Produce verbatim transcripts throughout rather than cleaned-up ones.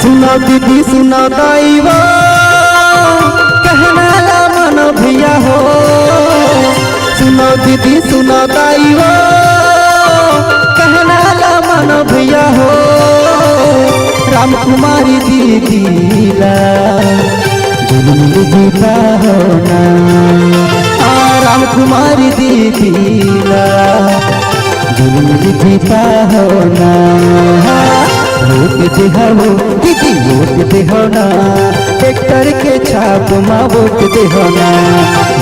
सुनो दीदी, सुनो दाई वो, कहना ला मानो भैया हो। सुनो दीदी, सुनो दाई वो, कहना ला मानो भैया हो। रामकुमारी दीदी ला जुलुम जीता हो ना, आ रामकुमारी दीदी ला जुलुम जीता हो ना। वोट देहव दीदी, वोट देहव ना, ट्रैक्टर के छाप मा वोट देहव ना।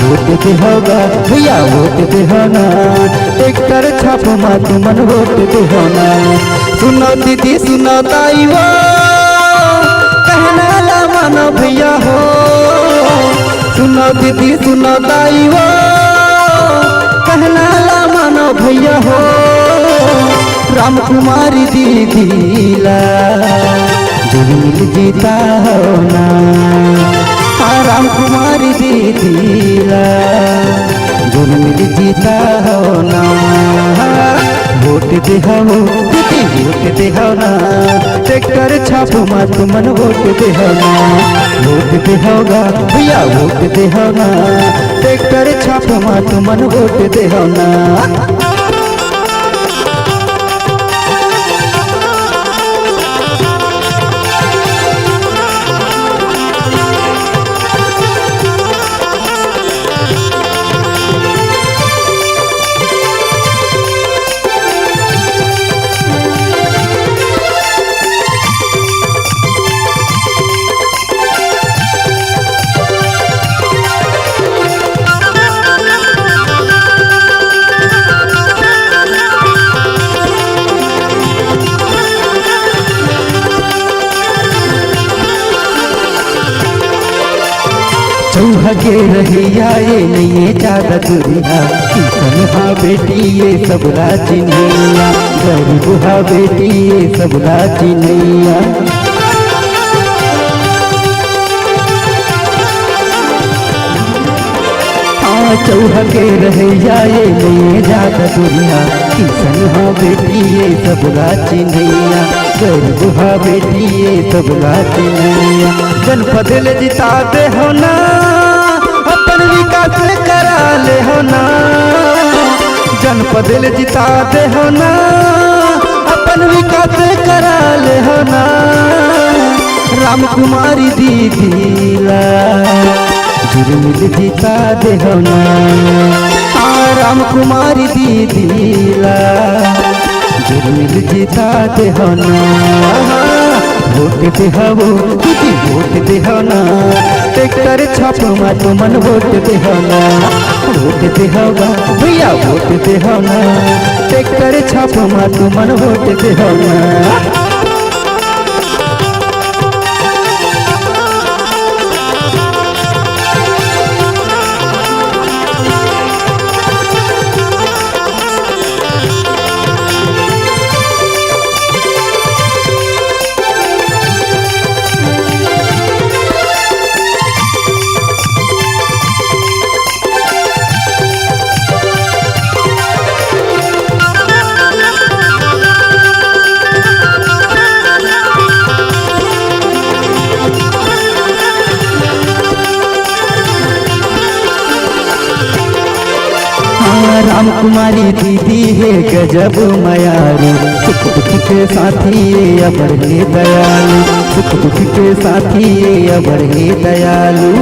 वोट देहव गा भैया, वोट देहव ना, ट्रैक्टर छाप मा तुमन वोट देहव ना। सुनो दीदी, सुनो दाई वो, कहना ला मानो भैया हो। सुनो दीदी, सुनो दाई वो, कहना ला मानो भैया हो। रामकुमारी दीदी ला जुलुम जीता हो ना, आ रामकुमारी दीदी ला जुलुम जीता हो ना। वोट देहव दीदी, वोट देहव ना, ट्रैक्टर छाप मा तुमन वोट देहव ना। वोट देहव गा भैया, वोट देहव ना, ट्रैक्टर छाप मा तुमन वोट देहव ना। चौहा के रहइया ये नइये जादा दुरिहा, किसन हा बेटी ये सबला चिन्हइया, गरीब हा बेटी ये सबला चिन्हइया। हाँ, चौहा के रहइया ये नइये जादा दुरिहा, किसन हा बेटी ये सबला चिन्हइया, गरीब हा बेटी ये सबला चिन्हइया। जनपद ले जिता देहव ना, अपन विकास ले करा लेहव ना। जनपद ले जिता देहव ना, अपन विकास ले करा लेहव ना। रामकुमारी दीदी ला जुलुम जीता देहव ना, आ रामकुमारी दीदी ला जुलुम जीता देहव ना। वोट देहव दीदी, वोट देहव ना, ट्रैक्टर छाप मा तुमन वोट देहव ना। वोट देहव गा भैया, वोट देहव ना, ट्रैक्टर छाप मा तुमन वोट देहव ना। हाँ, रामकुमारी दीदी हे गजब मयारू, सुख दुख के साथी ये अबड़ हे दयालू, सुख दुख के साथी ये अबड़ हे दयालू।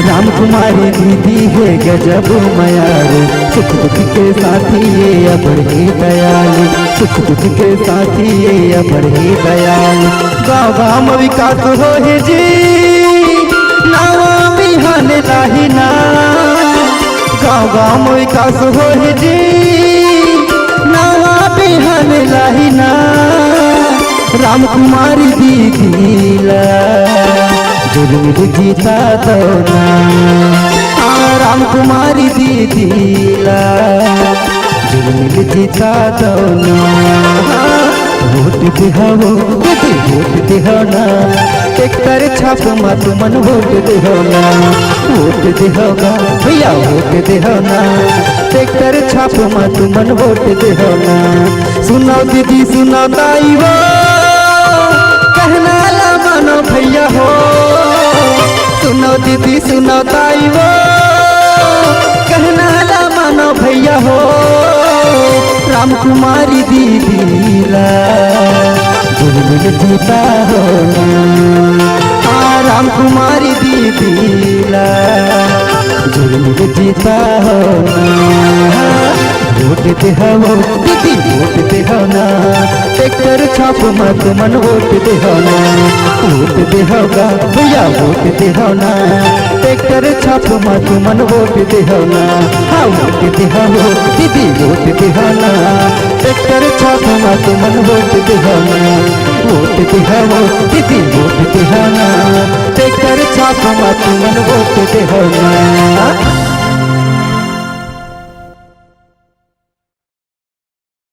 रामकुमारी दीदी हे गजब मयारू, सुख दुख के साथी ये अबड़ ही दयालू, सुख दुख के साथी ये अबड़ ही दयालू। गाँव गाँव म विकास होही जी, नवा बिहान लाही ना। गाँव गाँव म विकास होही जी, नवा बिहान लाही ना। रामकुमारी दीदी ला जुलमी ले जीता दो ना। हाँ, रामकुमारी दीदी ला जुलमी ले जीता दो ना। वोट देहव दीदी, वोट देहव ना। ट्रैक्टर छाप म तुमन वोट देहव ना। वोट देहव गा भैया, वोट देहव ना। ट्रैक्टर छाप म तुमन वोट देहव ना। सुनव दीदी, सुनव दाई वो, कहना ला मानो भैया हो। सुनव दीदी, सुनव दाई वो, कहना ला मानो भैया हो। रामकुमारी दीदी ला जुलमी ले जीता हो ना। हाँ, रामकुमारी दीदी ला जुलमी ले जीता हो ना। वोट देहव दीदी, वोट देहव ना। ट्रैक्टर छाप म तुमन वोट देहव ना। वोट देहव गा भैया, वोट देहव ना। ट्रैक्टर छाप म तुमन वोट देहव ना। हाँ, वोट देहव दीदी, वोट देहव ना। ट्रैक्टर छाप म तुमन वोट देहव ना। वोट देहव दीदी, वोट देहव ना। ट्रैक्टर छाप म तुमन वोट देहव ना।